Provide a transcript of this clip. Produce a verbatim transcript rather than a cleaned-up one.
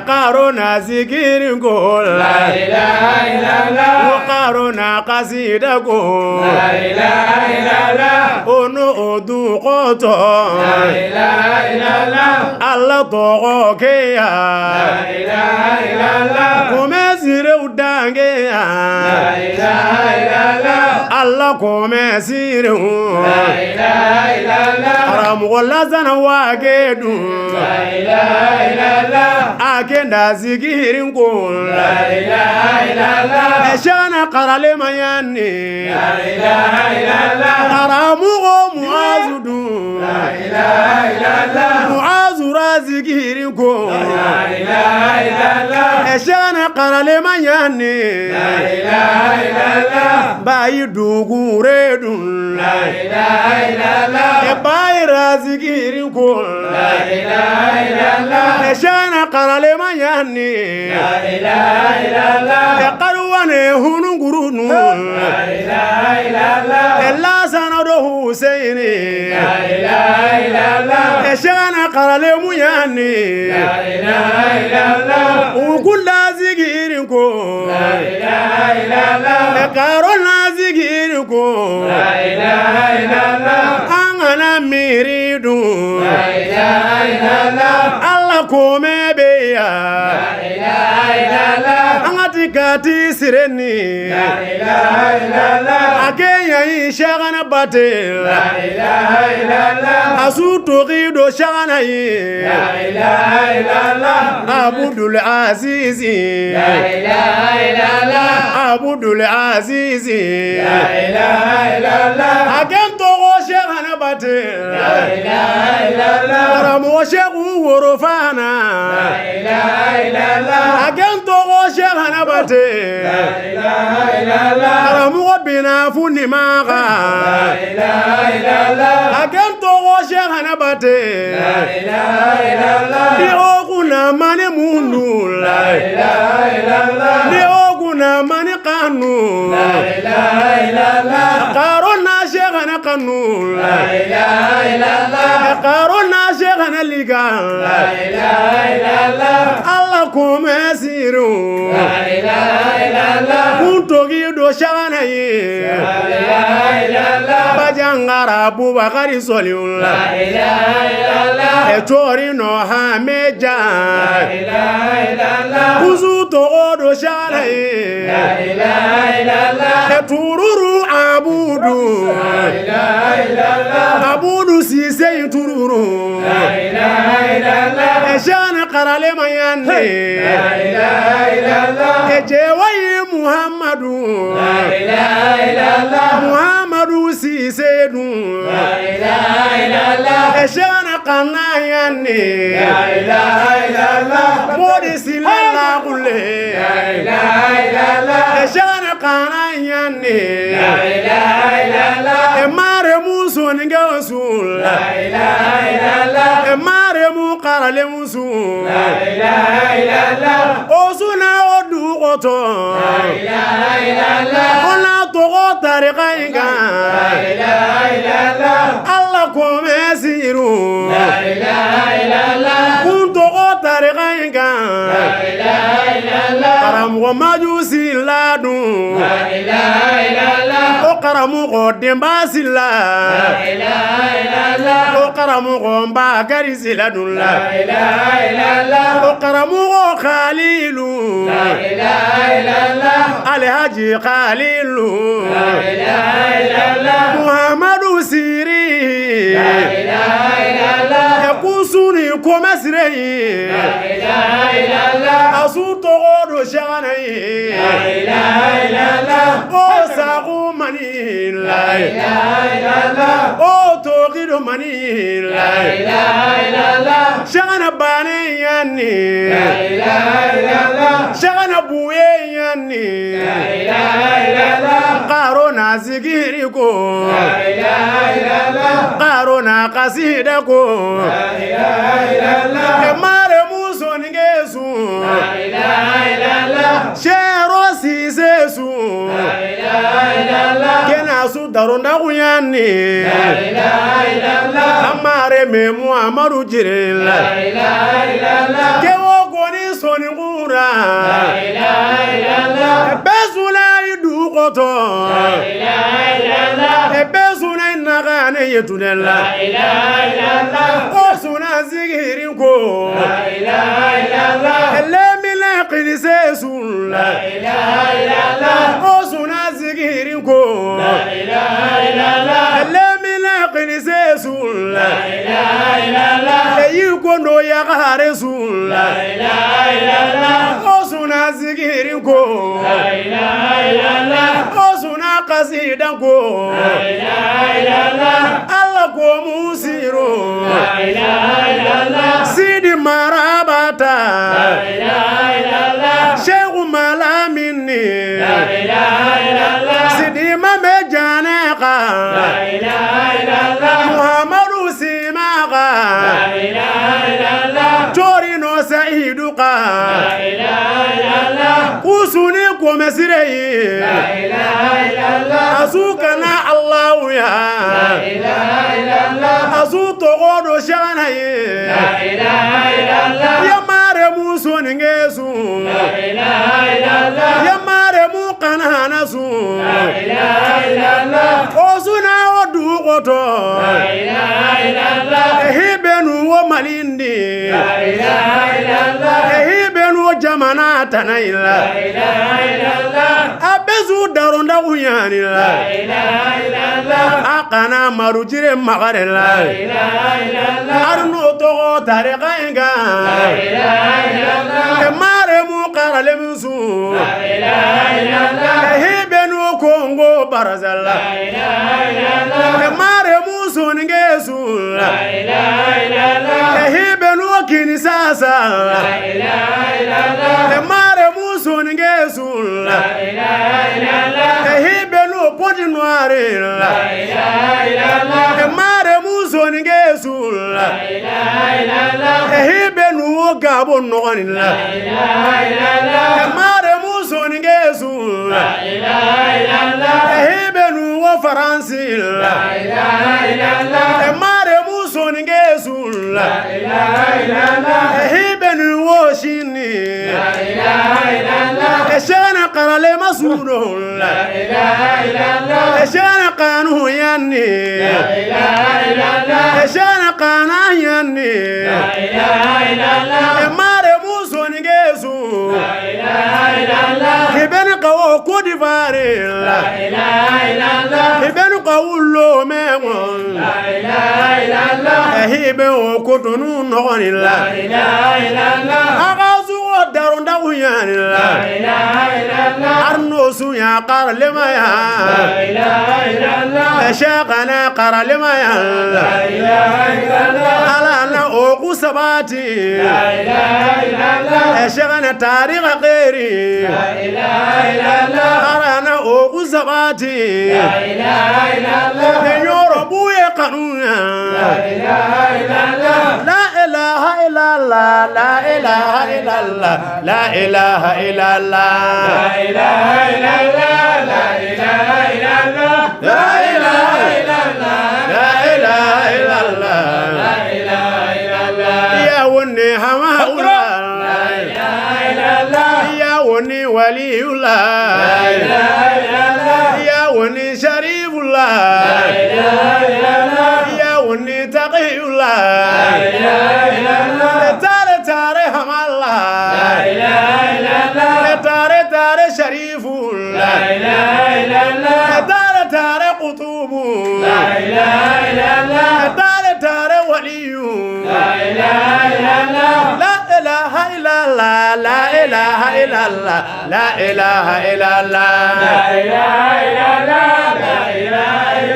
Къаруна зикиргу. Къаруна кьасидагу. Уну удухъуту. Алла духъукея. Кумесири удангея. Алла кумесири. Къарамухъла зана вакеду. Акенда зикиринку. Шана къаралемаянни. Къарамухъу Муазуду. Муазура зикиринку. Шана къаралемаянни. Баи дугуредун. Баира зикиринку. Шана къаралемаянни. Къарване гьунугурну. Ласана до Хусейни. Шана къаралемуянни. Укула зикиринку. Къаруна зикиринку. Ангана мириду. Алла куме бея. Anga ti kati sireni. Akeya ishagana bate. Asu togi do shagana yi. Abdul Azizi. Abdul Azizi. Aken togo shagana bate. Karamogo Shehu Worofana. Aken togo Shehana bate. Karamogo Bina Funimaga. Aken togo Shehana bate. Ni okuna mani mundu. Ni okuna mani kanu. Qaruna Shehana kanu. Qaruna Shehana liga. Alla kome siru. Kuntogi do Shehana ye. Bajangara Abubakari Soliula. Etori no Hameja. Kuzu togo do Shehana ye. Tururu Abudu. Abudu Sise Tururu. Eshana Karale Mayande. Ejewayi Muhammadu. Muhammadu Sise Dun. Eshana Kanayande. Modi Sila Kule. Eshana Kanayande. Emare Musu Ninga Sula. Emare Mukarale Musu. Osuna Odu Oto. Ona Togo Tarika Inga. Alla kome siru. Kun togo Tarika Inga. Karamogo Majusi Ladun. O Karamogo Demba Sila. O Karamogo Mbakari Sila Dun la. O Karamogo Khalilu. Alhaji Khalilu. Muhammadu Siri. Kusuni Komasire. Asu togo do Shehana ye. O Sagu Mani la. O Togido Mani la. Shehana Bane Yani. Shehana Buye Yani. Karuna Zikiri Ko. Karuna Kasida Ko. Emare Musu Ningesu. Shero Sise Su. Kena Su Daronda Kuyani. Amare Memu Amaru Jirila. Ла илаха иллаллах. Ебе сунай нагъане етунела. Ла илаха иллаллах. О суна зигирин ко. Ла илаха иллаллах. Лемиле къилисе сун. Ла илаха иллаллах. О суна зигирин ко. Ла илаха иллаллах. Лемиле къилисе сун. Ла илаха иллаллах. Ей кондо ягъаре сун. Ла илаха иллаллах. О суна зигирин ко. Ла илаха иллаллах. О суна къасидан ко. Ла илаха иллаллах. Алла ко мусиро. Ла илаха иллаллах. Сиди марабата. Ла илаха иллаллах. Шейху Маламини. Ла илаха иллаллах. Сиди Маме Жанеха. Ла илаха иллаллах. Мухаммаду Симаха. Ла илаха иллаллах. Чорино Саидуха. Ла илаха иллаллах. Усуни Комесирей. Ла илаха иллаллах. Асукана Аллахуя. Ла илаха иллаллах. Асу тогоно шанай. Ла илаха иллаллах. Я маре мусонинге сун. Ла илаха иллаллах. Я маре муканана сун. Ла илаха иллаллах. О суна о дугото. Ла илаха иллаллах. Хибену о малинди. Ла илаха иллаллах. Хибену о Jamana Tanaila. Ла илаха иллаллах. Абезу дарунда уянила. Ла илаха иллаллах. Акана мару Jire magarela. La ilaha illallah. Arno togo tareka inga. La ilaha illallah. E mare mu karale musu. La ilaha illallah. E hibenu Kongo Barazala. La ilaha illallah. E mare musu ningesu. La ilaha illallah. E hibenu Kinshasa. La ilaha illallah. E mare musu ningesu. La ilaha illallah. E hibenu Côte d'Ivoire. La ilaha illallah. E mare musu ningesu. La ilaha illallah. E hibenu Gabon nogani. La ilaha illallah. E mare musu ningesu. La ilaha illallah. E hibenu France. La ilaha illallah. E mare musu ningesu. La ilaha illallah. E hibenu Chine. La ilaha illallah. E shana karale masuno. La ilaha illallah. E shana kanu yanni. La ilaha illallah. E shana kana yanni. La ilaha illallah. E mare musu ningesu. La ilaha illallah. Kibeni kawo Côte d'Ivoire. La ilaha illallah. Kibeni kawo Lomé. La ilaha illallah. E hibe o Cotonou nogani. La ilaha illallah. Aga sugo daronda uyani. La ilaha illallah. Arno suya karalemaya. La ilaha illallah. E shekana karalemaya. La ilaha illallah. Ala na o kusabati. La ilaha illallah. E shekana tariqa khairi. La ilaha illallah. Arana o kusabati. La ilaha illallah. E yoro buye kanuna. La ilaha illallah. La ilaha illallah. La ilaha illallah. La ilaha illallah. La ilaha illallah. La ilaha illallah. La ilaha illallah. La ilaha illallah. La ilaha illallah. Ya woni hama ula. La ilaha illallah. Ya woni waliyullah. La ilaha illallah. Ya woni sharifullah. La ilaha illallah. Ya woni taqiyullah. La ilaha illallah. Tare tare hamallah. La ilaha illallah. Tare tare sharifullah. La ilaha illallah. Tare tare qutubullah. La ilaha illallah. Tare tare waliyullah. La ilaha illallah. La ilaha illallah. La ilaha illallah. La ilaha illallah. La ilaha illallah. La ilaha illallah.